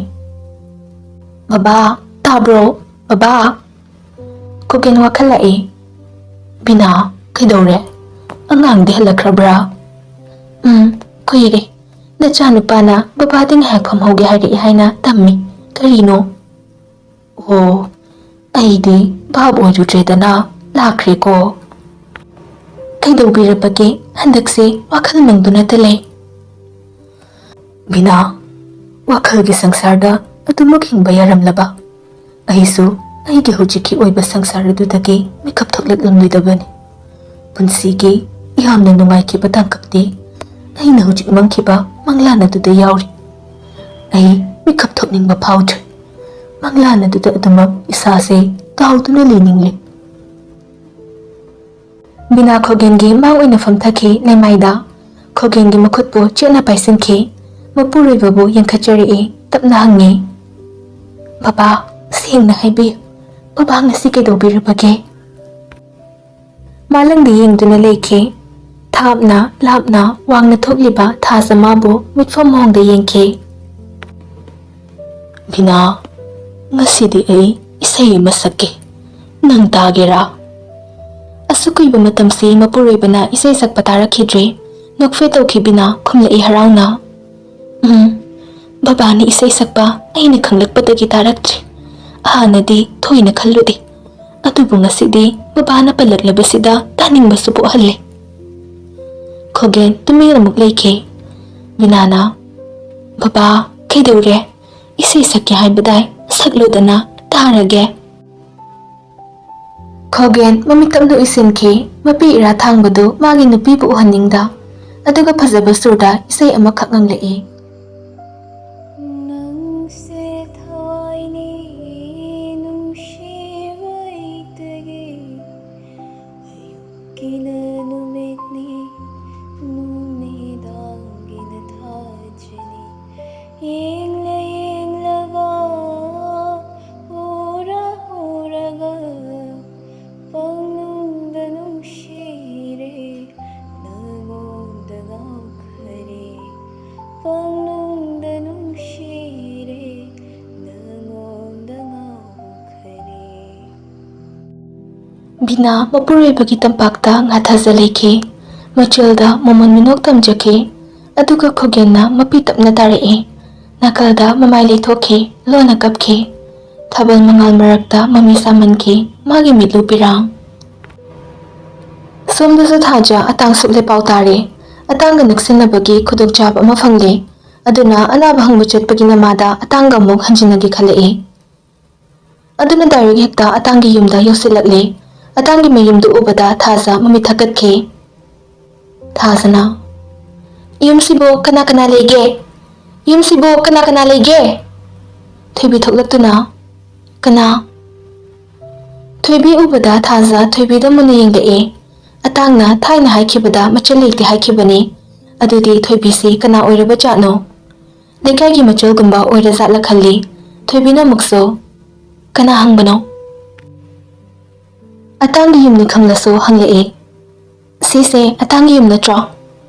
"ꯕꯕꯥ, ꯇꯥꯕ꯭ꯔꯣ? ꯕꯕꯥ!" ꯈꯣꯒꯦꯟ ꯋꯥꯈꯜ ꯂꯥꯛꯏ꯫ "ꯕꯤꯅꯥ, ꯀꯩꯗꯧꯔꯦ? ꯑꯉꯥꯡꯗꯤ ꯍꯜꯂꯛꯈ꯭ꯔꯕ꯭ꯔꯥ?" "ꯎꯝ, ꯀꯨꯏꯔꯦ꯫ ꯅꯆꯥꯅꯨꯄꯥꯅ ꯕꯕꯥꯗꯤ ꯉꯥꯏꯍꯥꯛ ꯐꯝꯍꯧꯒꯦ ꯍꯥꯏꯔꯛꯏ ꯍꯥꯏꯅ ꯇꯝꯃꯤ꯫ ꯀꯔꯤꯅꯣ?" "ꯑꯣ, ꯑꯩꯗꯤ ꯚꯥꯞ ꯑꯣꯏꯔꯨꯗ꯭ꯔꯦꯗꯅ, ꯂꯥꯛꯈ꯭ꯔꯦꯀꯣ꯫ ꯀꯩꯗꯧꯕꯤꯔꯕꯒꯦ? ꯍꯟꯗꯛꯁꯦ ꯋꯥꯈꯜ ꯃꯪꯗꯨꯅꯇ ꯂꯩ꯫" "ꯕꯤꯅꯥ, ꯋꯥꯈꯜꯒꯤ ꯁꯪꯁꯥꯔꯗ ꯑꯗꯨꯃꯛ ꯍꯤꯡꯕ ꯌꯥꯔꯝꯂꯕ? ꯑꯩꯁꯨ ꯑꯩꯒꯤ ꯍꯧꯖꯤꯛꯀꯤ ꯑꯣꯏꯕ ꯁꯪꯁꯥꯔ ꯑꯗꯨꯗꯒꯤ ꯃꯤꯀꯞ ꯊꯣꯛꯂꯛꯂꯝꯂꯣꯏꯗꯕꯅꯤ꯫ ꯄꯨꯟꯁꯤꯒꯤ ꯌꯥꯝꯅ ꯅꯨꯡꯉꯥꯏꯈꯤꯕ ꯇꯥꯡꯀꯛꯇꯤ ꯑꯩꯅ ꯍꯧꯖꯤꯛ ꯃꯪꯈꯤꯕ ꯃꯪꯂꯥꯟ ꯑꯗꯨꯗ ꯌꯥꯎꯔꯤ꯫ ꯑꯩ ꯃꯤꯀꯞ ꯊꯣꯛꯅꯤꯡꯕ ꯐꯥꯎꯗ꯭ꯔꯦ꯫ ꯃꯪꯂꯥꯟ ꯑꯗꯨꯗ ꯑꯗꯨꯃꯛ ꯏꯁꯥꯁꯦ ꯇꯥꯎꯗꯨꯅ ꯂꯩꯅꯤꯡꯂꯦ꯫" ꯕꯤꯅꯥ ꯈꯣꯒꯦꯟꯒꯤ ꯃꯥꯡ ꯑꯣꯏꯅ ꯐꯝꯊꯈꯤ ꯂꯩꯃꯥꯏꯗ꯫ ꯈꯣꯒꯦꯟꯒꯤ ꯃꯈꯨꯠꯄꯨ ꯆꯦꯠꯅ ꯄꯥꯏꯁꯤꯟꯈꯤ꯫ ꯃꯄꯨꯔꯣꯏꯕꯕꯨ ꯌꯦꯡꯈꯠꯆꯔꯛꯏ꯫ ꯇꯞꯅ ꯍꯪꯉꯤ, "ꯕꯕꯥ, ꯁꯦꯡꯅ ꯍꯥꯏꯕꯤꯌꯨ, ꯕꯕꯥ ꯉꯁꯤ ꯀꯩꯗꯧꯕꯤꯔꯕꯒꯦ?" ꯃꯥꯂꯪꯗ ꯌꯦꯡꯗꯨꯅ ꯂꯩꯈꯤ꯫ ꯊꯥꯞꯅ ꯂꯥꯞꯅ ꯋꯥꯡꯅ ꯊꯣꯛꯂꯤꯕ ꯊꯥꯖ ꯃꯥꯕꯨ ꯃꯤꯠꯐꯝ ꯃꯣꯡꯗ ꯌꯦꯡꯈꯤ꯫ "ꯕꯤꯅꯥ, ꯉꯁꯤꯗꯤ ꯑꯩ ꯏꯁꯩ ꯑꯃ ꯁꯛꯀꯦ꯫ ꯅꯪ ꯇꯥꯒꯦꯔꯥ?" ꯑꯁꯨꯛ ꯀꯨꯏꯕ ꯃꯇꯝꯁꯤ ꯃꯄꯨꯔꯣꯏꯕꯅ ꯏꯁꯩ ꯁꯛꯄ ꯇꯥꯔꯛꯈꯤꯗ꯭ꯔꯦ꯫ ꯅꯣꯛꯐꯦ ꯇꯧꯈꯤ ꯕꯤꯅꯥ, ꯈꯨꯝꯂꯛꯏ ꯍꯔꯥꯎꯅ꯫ "ꯎꯝ, ꯕꯕꯥꯅ ꯏꯁꯩ ꯁꯛꯄ ꯑꯩꯅ ꯈꯪꯂꯛꯄꯗꯒꯤ ꯇꯥꯔꯛꯇ꯭ꯔꯤ꯫ ꯍꯥꯟꯅꯗꯤ ꯊꯣꯏꯅ ꯈꯜꯂꯨꯗꯦ꯫ ꯑꯗꯨꯕꯨ ꯉꯁꯤꯗꯤ ꯕꯕꯥꯅ ꯄꯜꯂꯛꯂꯕꯁꯤꯗ ꯇꯥꯅꯤꯡꯕꯁꯨ ꯄꯣꯛꯍꯜꯂꯦ꯫" ꯈꯣꯒꯦꯟ ꯇꯨꯃꯤꯟ ꯑꯃꯨꯛ ꯂꯩꯈꯤ꯫ ꯕꯤꯅꯥꯅ, "ꯕꯕꯥ, ꯀꯩꯗꯧꯔꯦ? ꯏꯁꯩ ꯁꯛꯀꯦ ꯍꯥꯏꯕꯗꯥꯏ? ꯁꯛꯂꯨꯗꯅ, ꯇꯥꯔꯒꯦ꯫" ꯈꯣꯒꯦꯟ ꯃꯃꯤꯠ ꯇꯞꯅ ꯎꯏꯁꯤꯟꯈꯤ꯫ ꯃꯄꯤ ꯏꯔꯥ ꯊꯥꯡꯕꯗꯨ ꯃꯥꯒꯤ ꯅꯨꯄꯤꯕꯨ ꯎꯍꯟꯅꯤꯡꯗ, ꯑꯗꯨꯒ ꯐꯖꯕ ꯁꯨꯔꯗ ꯏꯁꯩ ꯑꯃꯈꯛ ꯉꯪꯂꯛꯏ꯫ ꯅꯪꯁꯦ ꯊꯋꯥꯏꯅꯤ ꯅꯨꯡꯁꯤꯕ ꯑꯩꯇꯒꯤ, ꯑꯌꯨꯛꯀꯤꯅ ꯅꯨꯃꯤꯠꯅꯤ, ꯅꯨꯃꯤꯠ ꯕꯤꯅꯥ ꯃꯄꯨꯔꯣꯏꯕꯒꯤ ꯇꯝꯄꯥꯛꯇ ꯉꯥꯊꯖ ꯂꯩꯈꯤ꯫ ꯃꯆꯤꯜꯗ ꯃꯃꯣꯟ ꯃꯤꯅꯣꯛ ꯇꯝꯖꯈꯤ꯫ ꯑꯗꯨꯒ ꯈꯣꯒꯦꯟꯅ ꯃꯄꯤ ꯇꯞꯅ ꯇꯥꯔꯛꯏ꯫ ꯅꯥꯀꯜꯗ ꯃꯃꯥꯏ ꯂꯩꯊꯣꯛꯈꯤ, ꯂꯣꯟꯅ ꯀꯞꯈꯤ꯫ ꯊꯥꯕꯜ ꯃꯉꯥꯜ ꯃꯔꯛꯇ ꯃꯃꯤ ꯁꯥꯃꯟꯈꯤ ꯃꯥꯒꯤ ꯃꯤꯠꯂꯨ ꯄꯤꯔꯥꯡ꯫ ꯁꯣꯝꯗꯁꯨ ꯊꯥꯖ ꯑꯇꯥꯡ ꯁꯨꯛꯂꯦ ꯄꯥꯎ ꯇꯥꯔꯦ꯫ ꯑꯇꯥꯡꯒ ꯅꯛꯁꯤꯟꯅꯕꯒꯤ ꯈꯨꯗꯣꯡꯆꯥꯕ ꯑꯃ ꯐꯪꯂꯦ꯫ ꯑꯗꯨꯅ ꯑꯅꯥꯕ ꯍꯪꯕ ꯆꯠꯄꯒꯤ ꯅꯃꯥꯗ ꯑꯇꯥꯡꯒ ꯑꯃꯨꯛ ꯍꯟꯖꯤꯟꯅꯒꯦ ꯈꯜꯂꯛꯏ꯫ ꯑꯗꯨꯅ ꯗꯥꯏꯔꯦꯛ ꯍꯦꯛꯇ ꯑꯇꯥꯡꯒꯤ ꯌꯨꯝꯗ ꯌꯧꯁꯤꯜꯂꯛꯂꯦ꯫ ꯑꯇꯥꯡꯒꯤ ꯃꯌꯨꯝꯗꯨ ꯎꯕꯗ ꯊꯥꯖ ꯃꯃꯤꯠ ꯊꯛꯀꯠꯈꯤ꯫ ꯊꯥꯖꯅ, "ꯌꯨꯝꯁꯤꯕꯨ ꯀꯅꯥ ꯀꯅꯥ ꯂꯩꯒꯦ? ꯌꯨꯝꯁꯤꯕꯨ ꯀꯅꯥ ꯀꯅꯥ ꯂꯩꯒꯦ?" ꯊꯣꯏꯕꯤ ꯊꯣꯛꯂꯛꯇꯨꯅ, "ꯀꯅꯥ?" ꯊꯣꯏꯕꯤ ꯎꯕꯗ ꯊꯥꯖ ꯊꯣꯏꯕꯤꯗ ꯃꯨꯟꯅ ꯌꯦꯡꯂꯛꯑꯦ꯫ ꯑꯇꯥꯡꯅ ꯊꯥꯏꯅ ꯍꯥꯏꯈꯤꯕꯗ ꯃꯆꯜ ꯂꯩꯇꯦ ꯍꯥꯏꯈꯤꯕꯅꯤ꯫ ꯑꯗꯨꯗꯤ ꯊꯣꯏꯕꯤꯁꯤ ꯀꯅꯥ ꯑꯣꯏꯔꯕ ꯖꯥꯠꯅꯣ? ꯂꯩꯀꯥꯏꯒꯤ ꯃꯆꯜꯒꯨꯝꯕ ꯑꯣꯏꯔꯖꯥꯠꯂ ꯈꯜꯂꯤ꯫ ꯊꯣꯏꯕꯤꯅ ꯑꯃꯨꯛꯁꯨ, "ꯀꯅꯥ ꯍꯪꯕꯅꯣ?" ꯑꯇꯥꯡꯒꯤ ꯌꯨꯝꯅꯤ ꯈꯪꯂꯁꯨ ꯍꯪꯂꯛꯏ꯫ "ꯁꯤꯁꯦ ꯑꯇꯥꯡꯒꯤ ꯌꯨꯝ ꯅꯠꯇ꯭ꯔꯣ?"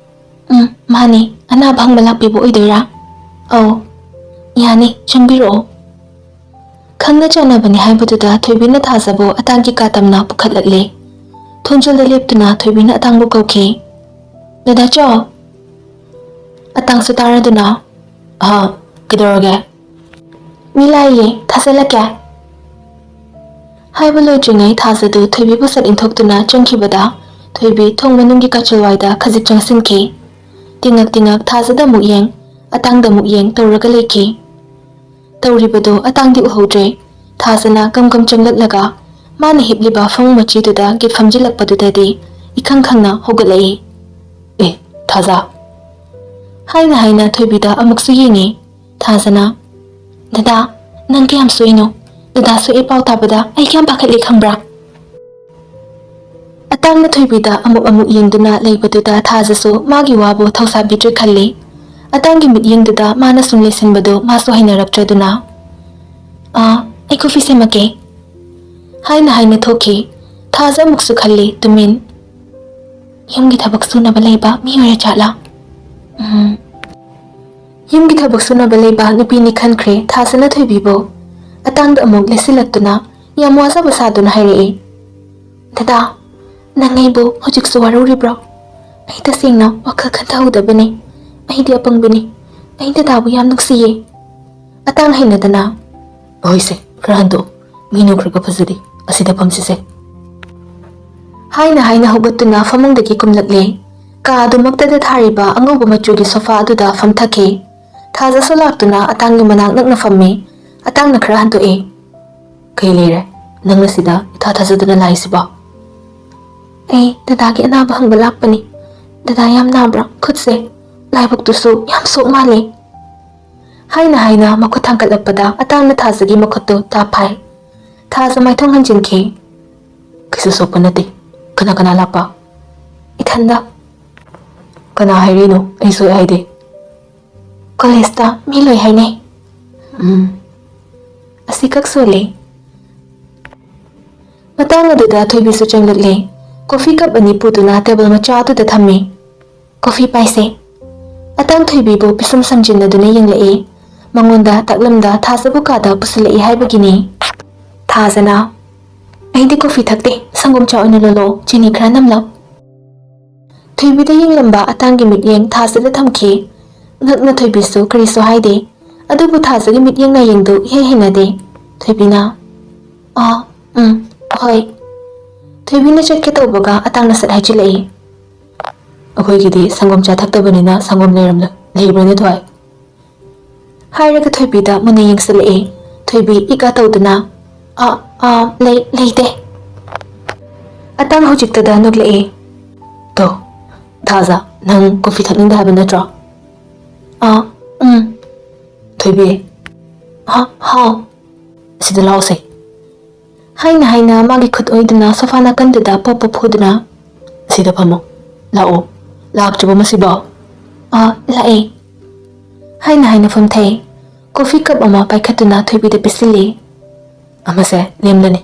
"ꯎꯝ, ꯃꯥꯅꯤ꯫ ꯑꯅꯥꯕ ꯍꯪꯕ ꯂꯥꯛꯄꯤꯕ ꯑꯣꯏꯗꯣꯏꯔꯥ?" "ꯑꯧ꯫" "ꯌꯥꯅꯤ, ꯆꯪꯕꯤꯔꯛꯑꯣ꯫" ꯈꯪꯅ ꯆꯥꯟꯅꯕꯅꯤ ꯍꯥꯏꯕꯗꯨꯗ ꯊꯣꯏꯕꯤꯅ ꯊꯥꯖꯕꯨ ꯑꯇꯥꯡꯒꯤ ꯀꯥ ꯇꯝꯅ ꯄꯨꯈꯠꯂꯛꯂꯦ꯫ ꯊꯣꯡꯖꯤꯜꯗ ꯂꯦꯞꯇꯨꯅ ꯊꯣꯏꯕꯤꯅ ꯑꯇꯥꯡꯕꯨ ꯀꯧꯈꯤ꯫ "ꯗꯗꯥ ꯆꯥꯎ!" ꯑꯇꯥꯡꯁꯨ ꯇꯥꯔꯗꯨꯅ, "ꯑꯍ, ꯀꯩꯗꯧꯔꯒꯦ?" "ꯃꯤ ꯂꯥꯛꯏꯌꯦ, ꯊꯥꯖꯤꯜꯂꯛꯀꯦ꯫" ꯍꯥꯏꯕ ꯂꯣꯏꯗ꯭ꯔꯤꯉꯩ ꯊꯥꯖꯗꯨ ꯊꯣꯏꯕꯤꯕꯨ ꯁꯠ ꯏꯟꯊꯣꯛꯇꯨꯅ ꯆꯪꯈꯤꯕꯗ ꯊꯣꯏꯕꯤ ꯊꯣꯡ ꯃꯅꯨꯡꯒꯤ ꯀꯥꯆꯤꯜꯋꯥꯏꯗ ꯈꯖꯤꯛ ꯆꯪꯁꯤꯟꯈꯤ꯫ ꯇꯤꯉꯛ ꯇꯤꯉꯛ ꯊꯥꯖꯗ ꯑꯃꯨꯛ ꯌꯦꯡ, ꯑꯇꯥꯡꯗ ꯑꯃꯨꯛ ꯌꯦꯡ ꯇꯧꯔꯒ ꯂꯩꯈꯤ꯫ ꯇꯧꯔꯤꯕꯗꯨ ꯑꯇꯥꯡꯗꯤ ꯎꯍꯧꯗ꯭ꯔꯦ꯫ ꯊꯥꯖꯅ ꯀꯝ ꯀꯝ ꯆꯪꯂꯛꯂꯒ ꯃꯥꯅ ꯍꯤꯞꯂꯤꯕ ꯐꯃꯨꯡ ꯃꯆꯤꯗꯨꯗ ꯒꯤꯠ ꯐꯝꯖꯤꯜꯂꯛꯄꯗꯨꯗꯗꯤ ꯏꯈꯪ ꯈꯪꯅ ꯍꯧꯒꯠꯂꯛꯏ꯫ "ꯑꯦ, ꯊꯥꯖ!" ꯍꯥꯏꯅ ꯍꯥꯏꯅ ꯊꯣꯏꯕꯤꯗ ꯑꯃꯨꯛꯁꯨ ꯌꯦꯡꯉꯤ꯫ ꯊꯥꯖꯅ, "ꯗꯗꯥ, ꯅꯪ ꯀꯌꯥꯝ ꯁꯣꯛꯏꯅꯣ? ꯗꯗꯥ ꯁꯣꯛꯑꯦ ꯄꯥꯎ ꯇꯥꯕꯗ ꯑꯩ ꯀꯌꯥꯝ ꯄꯥꯈꯠꯂꯦ ꯈꯪꯕ꯭ꯔꯥ?" ꯑꯇꯥꯡꯅ ꯊꯣꯏꯕꯤꯗ ꯑꯃꯨꯛ ꯑꯃꯨꯛ ꯌꯦꯡꯗꯨꯅ ꯂꯩꯕꯗꯨꯗ ꯊꯥꯖꯁꯨ ꯃꯥꯒꯤ ꯋꯥꯕꯨ ꯊꯧꯁꯥꯕꯤꯗ꯭ꯔꯦ ꯈꯜꯂꯤ꯫ ꯑꯇꯥꯡꯒꯤ ꯃꯤꯠꯌꯦꯡꯗꯨꯗ ꯃꯥꯅ ꯁꯨꯝ ꯂꯩꯁꯤꯟꯕꯗꯨ ꯃꯥꯁꯨ ꯍꯩꯅꯔꯛꯇ꯭ꯔꯗꯨꯅ, "ꯑꯥ, ꯑꯩ ꯀꯣꯐꯤ ꯁꯦꯝꯃꯛꯀꯦ," ꯍꯥꯏꯅ ꯍꯥꯏꯅ ꯊꯣꯛꯈꯤ꯫ ꯊꯥꯖ ꯑꯃꯨꯛꯁꯨ ꯈꯜꯂꯤ, ꯇꯨꯃꯤꯟ꯫ "ꯌꯨꯝꯒꯤ ꯊꯕꯛ ꯁꯨꯅꯕ ꯂꯩꯕ ꯃꯤ ꯑꯣꯏꯔ ꯖꯥꯠꯂꯥ? ꯎꯝ, ꯌꯨꯝꯒꯤ ꯊꯕꯛ ꯁꯨꯅꯕ ꯂꯩꯕ ꯅꯨꯄꯤꯅꯤ ꯈꯟꯈ꯭ꯔꯦ ꯊꯥꯖꯅ ꯊꯣꯏꯕꯤꯕꯨ꯫ ꯑꯇꯥꯡꯗ ꯑꯃꯨꯛ ꯂꯦꯞꯁꯤꯜꯂꯛꯇꯨꯅ ꯌꯥꯝ ꯋꯥꯖꯕ ꯁꯥꯗꯨꯅ ꯍꯥꯏꯔꯛꯏ꯫ "ꯗꯥꯗꯥ, ꯅꯪ ꯑꯩꯕꯨ ꯍꯧꯖꯤꯛꯁꯨ ꯋꯥꯔꯧꯔꯤꯕ꯭ꯔꯣ? ꯑꯩ ꯇꯁꯦꯡꯅ ꯋꯥꯈꯜ ꯈꯟꯊꯍꯧꯗꯕꯅꯤ꯫ ꯑꯩꯗꯤ ꯑꯄꯪꯕꯅꯤ꯫ ꯑꯩ ꯗꯥꯗꯥꯕꯨ ꯌꯥꯝ ꯅꯨꯡꯁꯤꯌꯦ꯫" ꯑꯇꯥꯡ ꯍꯩꯅꯗꯅ, "ꯍꯣꯏꯁꯦ, ꯈꯔ ꯍꯟꯗꯣꯛꯑꯣ꯫ ꯃꯤ ꯅꯨꯡꯈ꯭ꯔꯒ ꯐꯖꯗꯦ꯫ ꯑꯁꯤꯗ ꯐꯝꯁꯤꯁꯦ꯫" ꯍꯥꯏꯅ ꯍꯥꯏꯅ ꯍꯧꯒꯠꯇꯨꯅ ꯐꯃꯨꯡꯗꯒꯤ ꯀꯨꯝꯂꯛꯂꯦ꯫ ꯀꯥ ꯑꯗꯨꯃꯛꯇꯗ ꯊꯥꯔꯤꯕ ꯑꯉꯧꯕ ꯃꯆꯨꯒꯤ ꯁꯣꯐꯥ ꯑꯗꯨꯗ ꯐꯝꯊꯈꯤ꯫ ꯊꯥꯖꯁꯨ ꯂꯥꯛꯇꯨꯅ ꯑꯇꯥꯡꯒꯤ ꯃꯅꯥꯛ ꯅꯛꯅ ꯐꯝꯃꯤ꯫ ꯑꯇꯥꯡꯅ ꯈꯔ ꯍꯟꯗꯣꯛꯏ꯫ "ꯀꯩ ꯂꯩꯔꯦ? ꯅꯪꯅ ꯁꯤꯗ ꯏꯊꯥ ꯊꯥꯖꯗꯅ ꯂꯥꯛꯏꯁꯤꯕꯣ?" "ꯑꯩ ꯗꯥꯗꯥꯒꯤ ꯑꯅꯥꯕ ꯍꯪꯕ ꯂꯥꯛꯄꯅꯤ꯫ ꯗꯥꯗꯥ ꯌꯥꯝ ꯅꯥꯕ꯭ꯔꯥ? ꯈꯨꯠꯁꯦ, ꯂꯥꯏꯕꯛꯇꯨꯁꯨ ꯌꯥꯝ ꯁꯣꯛ ꯃꯥꯜꯂꯦ꯫" ꯍꯥꯏꯅ ꯍꯥꯏꯅ ꯃꯈꯨꯠ ꯊꯥꯡꯒꯠꯂꯛꯄꯗ ꯑꯇꯥꯡꯅ ꯊꯥꯖꯒꯤ ꯃꯈꯨꯠꯇꯨ ꯇꯥꯞ ꯐꯥꯏ꯫ ꯊꯥꯖ ꯃꯥꯏꯊꯣꯡ ꯍꯟꯖꯤꯟꯈꯤ꯫ "ꯀꯩꯁꯨ ꯁꯣꯛꯄ ꯅꯠꯇꯦ꯫ ꯀꯅꯥ ꯀꯅꯥ ꯂꯥꯛꯄ?" "ꯏꯊꯟꯗ꯫" "ꯀꯅꯥ ꯍꯥꯏꯔꯤꯅꯣ? ꯑꯩ ꯁꯣꯏ ꯍꯥꯏꯗꯦ꯫" "ꯀꯣꯂꯦꯖꯇ ꯃꯤ ꯂꯣꯏ ꯍꯥꯏꯅꯩ꯫" "ꯎꯝ꯫" ꯑꯁꯤꯈꯛ ꯁꯣꯜꯂꯤ꯫ ꯃꯇꯥꯡ ꯑꯗꯨꯗ ꯊꯣꯏꯕꯤꯁꯨ ꯆꯪꯂꯛꯂꯦ꯫ ꯀꯣꯐꯤ ꯀꯞ ꯑꯅꯤ ꯄꯨꯗꯨꯅ ꯇꯦꯕꯜ ꯃꯆꯥ ꯑꯗꯨꯗ ꯊꯝꯃꯤ꯫ "ꯀꯣꯐꯤ ꯄꯥꯏꯁꯦ꯫" ꯑꯇꯥꯡ ꯊꯣꯏꯕꯤꯕꯨ ꯄꯤꯁꯨꯝ ꯁꯝꯖꯤꯟꯅꯗꯨꯅ ꯌꯦꯡꯂꯛꯏ꯫ ꯃꯉꯣꯟꯗ ꯇꯥꯛꯂꯝꯗ ꯊꯥꯖꯕꯨ ꯀꯥꯗ ꯄꯨꯁꯤꯜꯂꯛꯏ ꯍꯥꯏꯕꯒꯤꯅꯤ꯫ ꯊꯥꯖꯅ, "ꯑꯩꯗꯤ ꯀꯣꯐꯤ ꯊꯛꯇꯦ, ꯁꯪꯒꯣꯝ ꯆꯥ ꯑꯣꯏꯅ ꯂꯣꯜꯂꯣ, ꯆꯤꯅꯤ ꯈꯔ ꯅꯝꯂꯞ꯫" ꯊꯣꯏꯕꯤꯗ ꯌꯦꯡꯂꯝꯕ ꯑꯇꯥꯡꯒꯤ ꯃꯤꯠꯌꯦꯡ ꯊꯥꯖꯗ ꯊꯝꯈꯤ꯫ ꯉꯛꯅ ꯊꯣꯏꯕꯤꯁꯨ ꯀꯔꯤꯁꯨ ꯍꯥꯏꯗꯦ꯫ ꯑꯗꯨꯕꯨ ꯊꯥꯖꯒꯤ ꯃꯤꯠꯌꯦꯡ ꯅꯥꯌꯦꯡꯗꯨ ꯏꯍꯩ ꯍꯩꯅꯗꯦ꯫ ꯊꯣꯏꯕꯤꯅ, "ꯑꯥ, ꯎꯝ, ꯍꯣꯏ꯫" ꯊꯣꯏꯕꯤꯅ ꯆꯠꯀꯦ ꯇꯧꯕꯒ ꯑꯇꯥꯡꯅ ꯁꯠ ꯍꯥꯏꯖꯤꯜꯂꯛꯏ꯫ "ꯑꯩꯈꯣꯏꯒꯤꯗꯤ ꯁꯪꯒꯣꯝ ꯆꯥ ꯊꯛꯇꯕꯅꯤꯅ ꯁꯪꯒꯣꯝ ꯂꯩꯔꯝꯂꯣꯏ꯫ ꯂꯩꯕ꯭ꯔꯅꯦ, ꯊꯣꯏ?" ꯍꯥꯏꯔꯒ ꯊꯣꯏꯕꯤꯗ ꯃꯨꯟꯅ ꯌꯦꯡꯁꯤꯜꯂꯛꯏ꯫ ꯊꯣꯏꯕꯤ ꯏꯀꯥ ꯇꯧꯗꯨꯅ, "ꯑꯥ, ꯑꯥ, ꯂꯩ-, ꯂꯩꯇꯦ꯫" ꯑꯇꯥꯡ ꯍꯧꯖꯤꯛꯇꯗ ꯅꯣꯛꯂꯛꯏ꯫ "ꯇꯣ, ꯊꯥꯖ, ꯅꯪ ꯀꯣꯐꯤ ꯊꯛꯅꯤꯡꯗꯦ ꯍꯥꯏꯕ ꯅꯠꯇ꯭ꯔꯣ?" "ꯑꯥ, ꯎꯝ꯫" "ꯊꯣꯏꯕꯤ꯫" "ꯍꯥ, ꯍꯥꯎ꯫" "ꯁꯤꯗ ꯂꯥꯛꯑꯣꯁꯦ꯫" ꯍꯥꯏꯅ ꯍꯥꯏꯅ ꯃꯥꯒꯤ ꯈꯨꯠ ꯑꯣꯏꯗꯨꯅ ꯁꯣꯐꯥ ꯅꯥꯀꯟꯗꯨꯗ ꯄꯣꯞ ꯄꯣꯞ ꯐꯨꯗꯨꯅ, "ꯁꯤꯗ ꯐꯝꯃꯣ꯫ ꯂꯥꯛꯑꯣ꯫ ꯂꯥꯛꯇ꯭ꯔꯤꯕꯣ ꯃꯁꯤꯕꯣ?" "ꯑꯥ, ꯂꯥꯛꯑꯦ꯫" ꯍꯥꯏꯅ ꯍꯥꯏꯅ ꯐꯝꯊꯩ꯫ ꯀꯣꯐꯤ ꯀꯞ ꯑꯃ ꯄꯥꯏꯈꯠꯇꯨꯅ ꯊꯣꯏꯕꯤꯗ ꯄꯤꯁꯤꯜꯂꯤ꯫ "ꯑꯃꯁꯦ ꯂꯦꯝꯂꯅꯤ꯫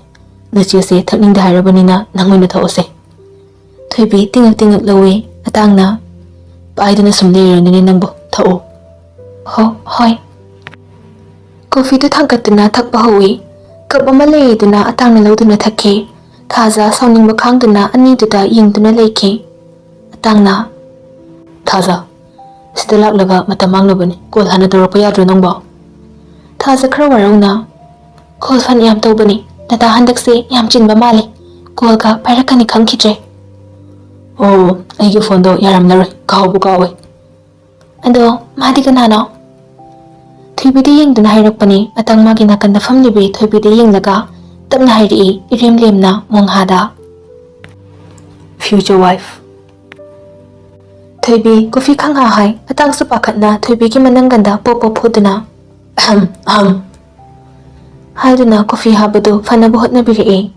ꯅꯆꯦꯁꯦ ꯊꯛꯅꯤꯡꯗꯦ ꯍꯥꯏꯔꯕꯅꯤꯅ ꯅꯪ ꯑꯣꯏꯅ ꯊꯛꯑꯣꯁꯦ꯫" ꯊꯣꯏꯕꯤ ꯇꯤꯡꯉꯛ ꯇꯤꯡꯉꯛ ꯂꯧꯏ꯫ ꯑꯇꯥꯡꯅ, "ꯄꯥꯏꯗꯨꯅ ꯁꯨꯝ ꯂꯩꯔꯅꯨꯅꯦ ꯅꯪꯕꯨ, ꯊꯛꯑꯣ꯫" "ꯍꯣ, ꯍꯣꯏ꯫" ꯀꯣꯐꯤꯗꯨ ꯊꯥꯡꯀꯠꯇꯨꯅ ꯊꯛꯄ ꯍꯧꯏ꯫ ꯀꯞ ꯑꯃ ꯂꯩꯔꯤꯗꯨꯅ ꯑꯇꯥꯡꯅ ꯂꯧꯗꯨꯅ ꯊꯛꯈꯤ꯫ ꯊꯥꯖ ꯁꯥꯎꯅꯤꯡꯕ ꯈꯥꯡꯗꯅ ꯑꯅꯤꯗꯨꯗ ꯌꯦꯡꯗꯨꯅ ꯂꯩꯈꯤ꯫ ꯑꯇꯥꯡꯅ, "ꯊꯥꯖ, ꯁꯤꯗ ꯂꯥꯛꯂꯒ ꯃꯇꯝ ꯃꯥꯡꯅꯕꯅꯤ, ꯀꯣꯜ ꯍꯥꯟꯅ ꯇꯧꯔꯛꯄ ꯌꯥꯗ꯭ꯔꯣ ꯅꯪꯕꯣ?" ꯊꯥꯖ ꯈꯔ ꯋꯥꯔꯧꯅ, "ꯀꯣꯜ ꯐꯅ ꯌꯥꯝ ꯇꯧꯕꯅꯤ, ꯗꯗꯥ ꯍꯟꯗꯛꯁꯦ ꯌꯥꯝ ꯆꯤꯟꯕ ꯃꯥꯜꯂꯤ, ꯀꯣꯜꯒ ꯄꯥꯏꯔꯛꯀꯅꯤ ꯈꯪꯈꯤꯗ꯭ꯔꯦ꯫" "ꯑꯣ, ꯑꯩꯒꯤ ꯐꯣꯟꯗꯣ ꯌꯥꯔꯝꯂꯔꯣꯏ, ꯀꯥꯎꯕꯨ ꯀꯥꯎꯋꯦ꯫" "ꯑꯗꯣ ꯃꯥꯗꯤ ꯀꯅꯥꯅꯣ?" ꯊꯣꯏꯕꯤꯗ ꯌꯦꯡꯗꯨꯅ ꯍꯥꯏꯔꯛꯄꯅꯤ꯫ ꯑꯇꯥꯡ ꯃꯥꯒꯤ ꯅꯥꯀꯟꯗ ꯐꯝꯂꯤꯕꯤ ꯊꯣꯏꯕꯤꯗ ꯌꯦꯡꯂꯒ ꯇꯞꯅ ꯍꯥꯏꯔꯛꯏ, ꯏꯔꯦꯝ ꯂꯦꯝꯅ ꯃꯣꯡꯍꯥꯗ꯫ "Future wife꯫" ꯊꯣꯏꯕꯤ ꯀꯣꯐꯤ ꯈꯪꯍꯥ ꯍꯥꯏ꯫ ꯑꯇꯥꯡꯁꯨ ꯄꯥꯈꯠꯅ ꯊꯣꯏꯕꯤꯒꯤ ꯃꯅꯪꯒꯟꯗ ꯄꯣꯞ ꯄꯣꯞ ꯐꯨꯗꯨꯅ, "ꯑꯍꯝ ꯑꯍꯝ" ꯍꯥꯏꯗꯨꯅ ꯀꯣꯐꯤ ꯍꯥꯕꯗꯨ ꯐꯅꯕ ꯍꯣꯠꯅꯕꯤꯔꯛꯏ꯫